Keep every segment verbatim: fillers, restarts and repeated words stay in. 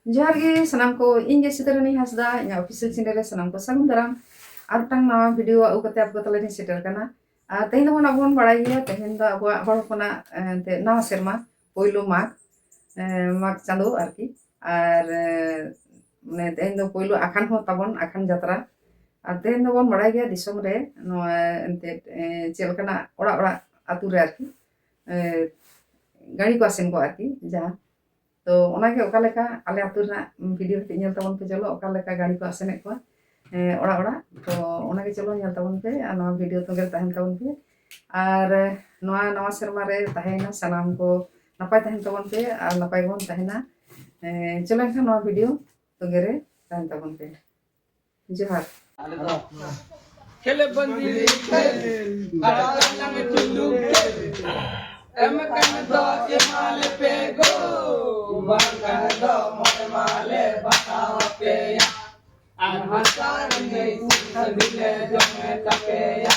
ᱡᱚᱦᱟᱨ ᱜᱮ ᱥᱟᱱᱟᱢ ᱠᱚ, ᱤᱧ ᱜᱮ ᱥᱤᱛᱟᱹᱨᱟᱹᱱᱤ ᱦᱟᱸᱥᱫᱟ, ᱤᱧᱟᱹᱜ ᱚᱯᱷᱤᱥᱤᱭᱟᱞ ᱪᱮᱱᱮᱞ ᱨᱮ ᱥᱟᱱᱟᱢ ᱠᱚ ᱥᱟᱹᱜᱩᱱ ᱫᱟᱨᱟᱢ᱾ ᱟᱨ ᱢᱤᱫᱴᱟᱝ ᱱᱟᱣᱟ ᱵᱷᱤᱰᱤᱭᱳ ᱟᱹᱜᱩ ᱠᱟᱛᱮ ᱟᱯᱮ ᱠᱚ ᱛᱟᱞᱟ ᱨᱤᱧ ᱥᱮᱴᱮᱨ ᱠᱟᱱᱟ᱾ ᱟᱨ ᱛᱮᱦᱮᱧ ᱫᱚ ᱱᱟᱜ ᱵᱚᱱ ᱵᱟᱲᱟᱭ ᱜᱮᱭᱟ, ᱛᱮᱦᱮᱧ ᱫᱚ ᱟᱵᱚᱣᱟᱜ ᱦᱚᱲ ᱦᱚᱯᱚᱱᱟᱜ, ᱮ, ᱮᱱᱛᱮᱫ ᱱᱟᱣᱟ ᱥᱮᱨᱢᱟ, ᱯᱳᱭᱞᱳ ᱢᱟᱜᱽ, ᱮ, ᱢᱟᱜᱽ ᱪᱟᱸᱫᱳ ᱟᱨᱠᱤ᱾ ᱟᱨ, ᱮ, ᱢᱟᱱᱮ ᱛᱮᱦᱮᱧ ᱫᱚ ᱯᱳᱭᱞᱳ ᱟᱠᱷᱟᱱ ᱦᱚᱸ ᱛᱟᱵᱚᱱ, ᱟᱠᱷᱟᱱ ᱡᱟᱛᱨᱟ᱾ ᱟᱨ ᱛᱮᱦᱮᱧ ᱫᱚᱵᱚᱱ ᱵᱟᱲᱟᱭ ᱜᱮᱭᱟ ᱫᱤᱥᱚᱢ ᱨᱮ ᱱᱚᱣᱟ ᱮᱱᱛᱮᱫ, ᱮ, ᱪᱮᱫ ᱞᱮᱠᱟᱱᱟᱜ ᱚᱲᱟᱜ ᱚᱲᱟᱜ ᱟᱹᱛᱩ ᱨᱮ ᱟᱨᱠᱤ, ᱮ, ᱜᱟᱹᱲᱤ ᱠᱚ ᱟᱥᱮᱱ ᱠᱚᱣᱟ ᱟᱨᱠᱤ, ᱡᱟᱦᱟᱸ᱾ ᱛᱚ ᱚᱱᱟᱜᱮ ᱚᱠᱟ ᱞᱮᱠᱟ ᱟᱞᱮ ᱟᱹᱛᱩ ᱨᱮᱱᱟᱜ ᱵᱷᱤᱰᱤᱭᱳ ᱠᱟᱹᱴᱤᱡ ᱧᱮᱞ ᱛᱟᱵᱚᱱ ᱯᱮ, ᱪᱚᱞᱚ, ᱚᱠᱟ ᱞᱮᱠᱟ ᱜᱟᱹᱲᱤ ᱠᱚ ᱟᱥᱮᱱᱮᱫ ᱠᱚᱣᱟ, ᱮ, ᱚᱲᱟᱜ ᱚᱲᱟᱜ᱾ ᱛᱚ ᱚᱱᱟᱜᱮ ᱪᱚᱞᱚ ᱧᱮᱞ ᱛᱟᱵᱚᱱ ᱯᱮ ᱟᱨ ᱱᱚᱣᱟ ᱵᱷᱤᱰᱤᱭᱳ ᱛᱚᱸᱜᱮ ᱨᱮ ᱛᱟᱦᱮᱱ ᱛᱟᱵᱚᱱ ᱯᱮ᱾ ᱟᱨ, ᱮ, ᱱᱚᱣᱟ ᱱᱟᱣᱟ ᱥᱮᱨᱢᱟ ᱨᱮ ᱛᱟᱦᱮᱸᱭᱮᱱᱟ ᱥᱟᱱᱟᱢ ᱠᱚ ᱱᱟᱯᱟᱭ ᱛᱟᱦᱮᱱ ᱛᱟᱵᱚᱱ ᱯᱮ ᱟᱨ ᱱᱟᱯᱟᱭ ᱜᱮᱵᱚᱱ ᱛᱟᱦᱮᱱᱟ᱾ ᱮ, ᱪᱚᱞᱚ ᱮᱱᱠᱷᱟᱱ ᱱᱚᱣᱟ ᱵᱷᱤᱰᱤᱭᱳ ᱛᱚᱸᱜᱮ ᱨᱮ ᱛᱟᱦᱮᱱ ᱛᱟᱵᱚᱱ ᱯᱮ᱾ ᱡᱚᱦᱟᱨ᱾ ᱠᱷᱮᱞᱮ ᱵᱟᱹᱱᱫᱤ ᱠᱷᱮᱞ, ᱵᱟᱲᱟ ᱞᱟᱝ ᱪᱩᱞᱩ ᱠᱷᱮᱞ᱾ ᱮᱢ ᱠᱟᱱ ᱫᱚ ᱮᱢᱟᱞᱮ ᱯᱮ ᱜᱳ, ᱵᱟᱝ ᱠᱟᱱ ᱫᱚ ᱢᱚᱭ ᱢᱟᱞᱮ ᱵᱟᱛᱟᱣ ᱟᱯᱮᱭᱟ᱾ ᱟᱨ ᱦᱟᱥᱟ ᱨᱮᱸᱜᱮᱡ ᱥᱩᱠ ᱥᱟᱹᱫᱷᱤ ᱞᱮ ᱡᱚᱢᱮ ᱛᱟᱯᱮᱭᱟ᱾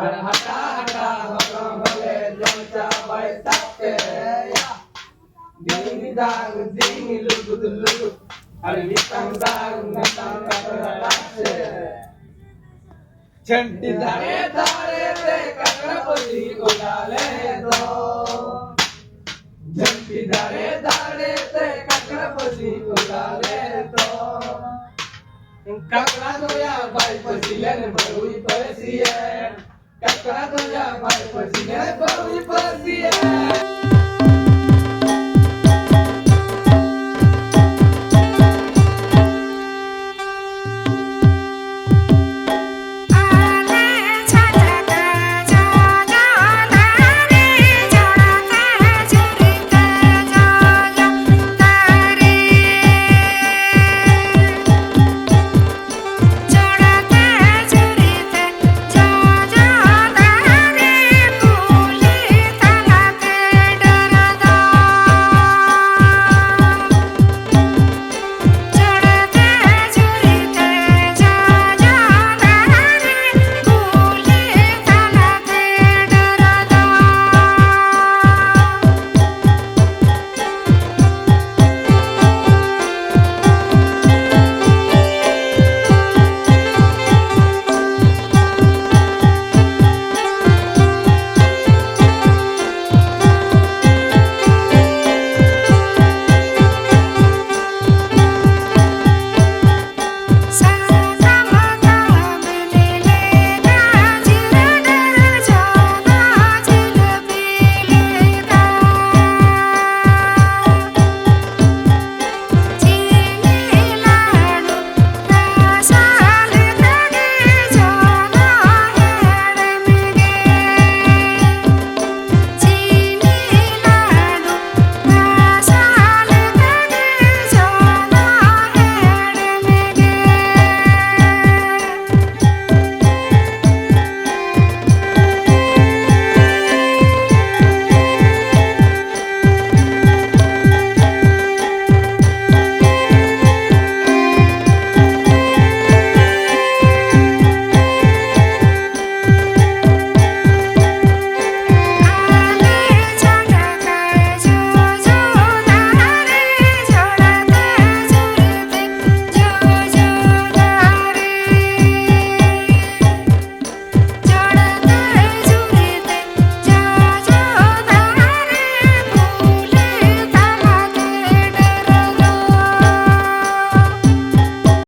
ᱟᱨ ᱦᱟᱴᱟ ᱦᱟᱴᱟ ᱦᱚᱞᱚᱝ ᱦᱚᱞᱮ ᱡᱚᱢ ᱪᱟᱵᱟᱭ ᱛᱟᱯᱮᱭᱟ᱾ ᱫᱤᱱ ᱫᱟᱜ ᱫᱤᱱ ᱞᱩᱜᱩᱫ ᱞᱩᱜᱩᱫ, ᱟᱨ ᱢᱤᱫᱴᱟᱝ ᱫᱟᱜ ᱢᱤᱫᱴᱟᱝ ᱠᱟᱛᱲᱟ ᱞᱟᱥᱮ᱾ ᱡᱷᱟᱹᱱᱴᱤ ᱫᱟᱨᱮ ᱫᱟᱨᱮ ᱛᱮ ᱠᱟᱠᱲᱟ ᱯᱟᱹᱥᱤ ᱚᱰᱟᱣ ᱞᱮ ᱫᱚ᱾ ᱡᱷᱟᱹᱱᱴᱤ ᱫᱟᱨᱮ ᱫᱟᱨᱮ ᱛᱮ ᱠᱟᱠᱲᱟ ᱯᱟᱹᱥᱤ ᱚᱰᱟᱣ ᱞᱮ ᱫᱚ᱾ ᱠᱟᱠᱲᱟ ᱫᱚᱭᱟ ᱵᱟᱭ ᱯᱟᱹᱥᱤ ᱞᱮᱱ ᱵᱟᱹᱦᱩᱭ ᱯᱟᱹᱥᱤᱭᱮᱱ᱾ ᱠᱟᱠᱲᱟ ᱫᱚᱭᱟ ᱵᱟᱭ ᱯᱟᱹᱥᱤ ᱞᱮᱱ ᱵᱟᱹᱦᱩᱭ ᱯᱟᱹᱥᱤᱭᱮᱱ᱾